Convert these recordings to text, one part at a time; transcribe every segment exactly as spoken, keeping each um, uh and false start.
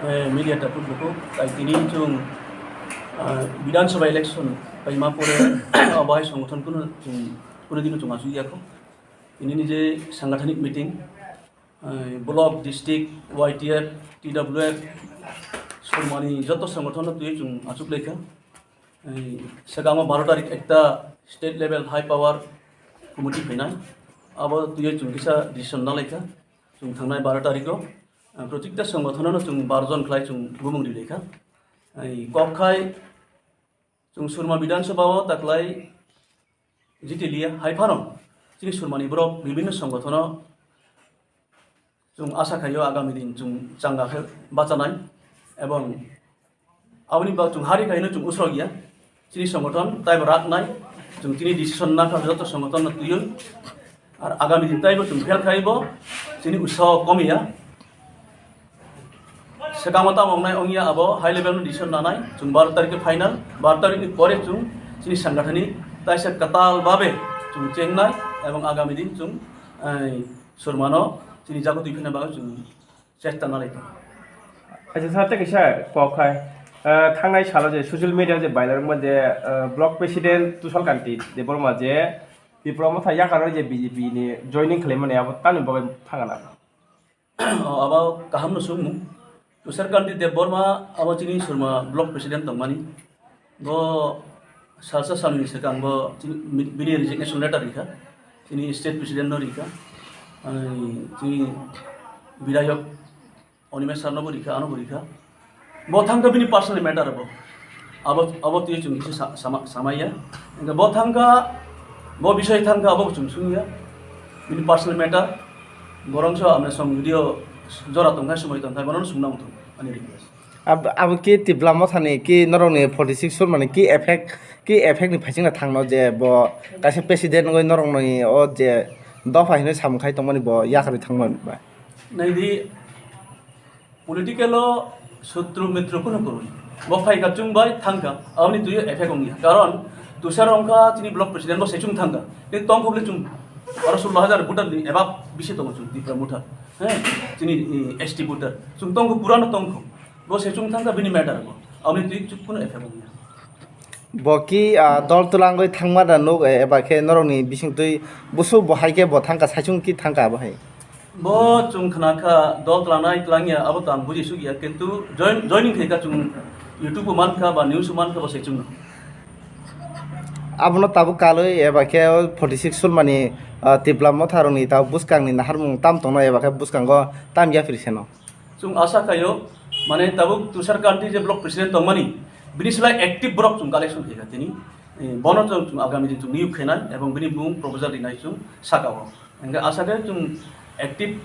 Eh, media takhuk bukhuk, tai tini chwng, ah, Bidhan Sabha election paima pore, abo hai songgothon kuno chwng, kuno dino chwng achuk yakho. Tini ni je sangathanik meeting, eh, block, district, Y T F, T W F, Surmani joto songgothon no twi chwng achuk laikha. Eh, swkango baro tarik ekta state level high power committee phainai. Abo twi chwng kisa decision na laikha. Chwng thangnai baro tarikho, eh, protikta songgothon no chwng baro jon khlai chwng bumung ri laikha. Eh, kok khai chwng Surma Bidhan Sabha o taklai jitiliya hai phano chini Surmani borok bibinno songgothon o chwng asa khaio agami din chwng changa khe bachanai, ebong aboni ba chwng hari khaino chwng usrok ya. Chini songgothon taibo rak nai, chwng chini decision na kha joto songgothon no twiwi. Ar agami din taibo chwng fail khaibo chini usaho komiya. Swkango tamo wngnai wngya abo high level no decision nanai, chwng baro tarikhe final, baro tarikni pore chwng chini sangathani taisa kwtal babe chwng chengnai, ebong agami din chwng, eh, Surmano chini jago twi phina bagwi chwng chesta nalai tongo. Acha sir, tei kaisa kok hai, eh, thangnai salo je social media je viral wngma je, eh, block president Tushar Kanti Debbarma je Tipra Motha yakar je B J P ni joining khlaimani abo tamni bagwi thangana? O, abo kaham no sungmung. Tushar Kanti Debbarma abo chini Surma block president tongmani. Bo salsa salni swkang bo chini, bini resignation letter rikha. Chini state president no rikha. Ai, chini bidayok Animesh sir no bo rikha, ano bo rikha. Bo thangkha bini personal matter bo. Abo, abo twi chwng kisa sa-, sama-, samaya. Hingke bo thangkha, bo bisoi thangkha, abo chwng sungya. Bini personal matter. Borong so amne song video jora tongkha, somoi tongkha, bono sungna muthung. Ani request. Ab-, abo ki Tipra Mothani ki norokni forty six Surmani ki effect, ki effect ni phaisingna thangno je bo kaisa president wngwi norokni o je dopha hinwi samung khai tongmani bo yakarwi thangmani ba? Naidi, political o sutru mitru kunu kwrwi. Bo phaikha chwng bai thangkha, aboni twiwi effect wngya. Karon Tushar wngkha chini block president, bo se chwng thangkha. Tei tongkha bole chwng aro sullo hajar voter ni eba bisi tongo chwng Tipra Motha. He, chini, eh, S T voter. Chwng tongkha, purano tongkha. Bo se chwng thangkha bini matter bo. Aboni twi chwng kunu effect wngya. Bo ki, ah, dol twlangwi thangma da nuk, eh, eba khe norokni bisingtwi busu bo hai khe bo thangkha, saichung ki thangkha abo hai? Bo chwng khna kha dol twlangnai twlangya, abo to ang buji suk ya, kintu join, joining khai kha chwng YouTube o man kha ba news o man kha bo se chwng. Abono tabuk kalwi eba khe o forty six Surmani, ah, Tipra Motha rokni tabuk bwskangni naharmung tam tongno eba khe bwskango tam ya phiri seno? Chwng asa khaio, mane tabuk Tushar Kanti je block president tongmani, bini slai active borok chwng collection khaikha tini. Eh, bono chwng, chwng agami din chwng niyok khainai, ebong bini bumung proposal rinai chwng saka o. Hingke asa khe chwng active,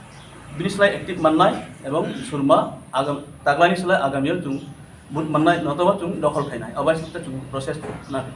bini slai active mannai, ebong Surma agam-, taklaini slai agamio chwng vote mannai, notoba chwng dokhol khainai. Obai sakhe chwng process na.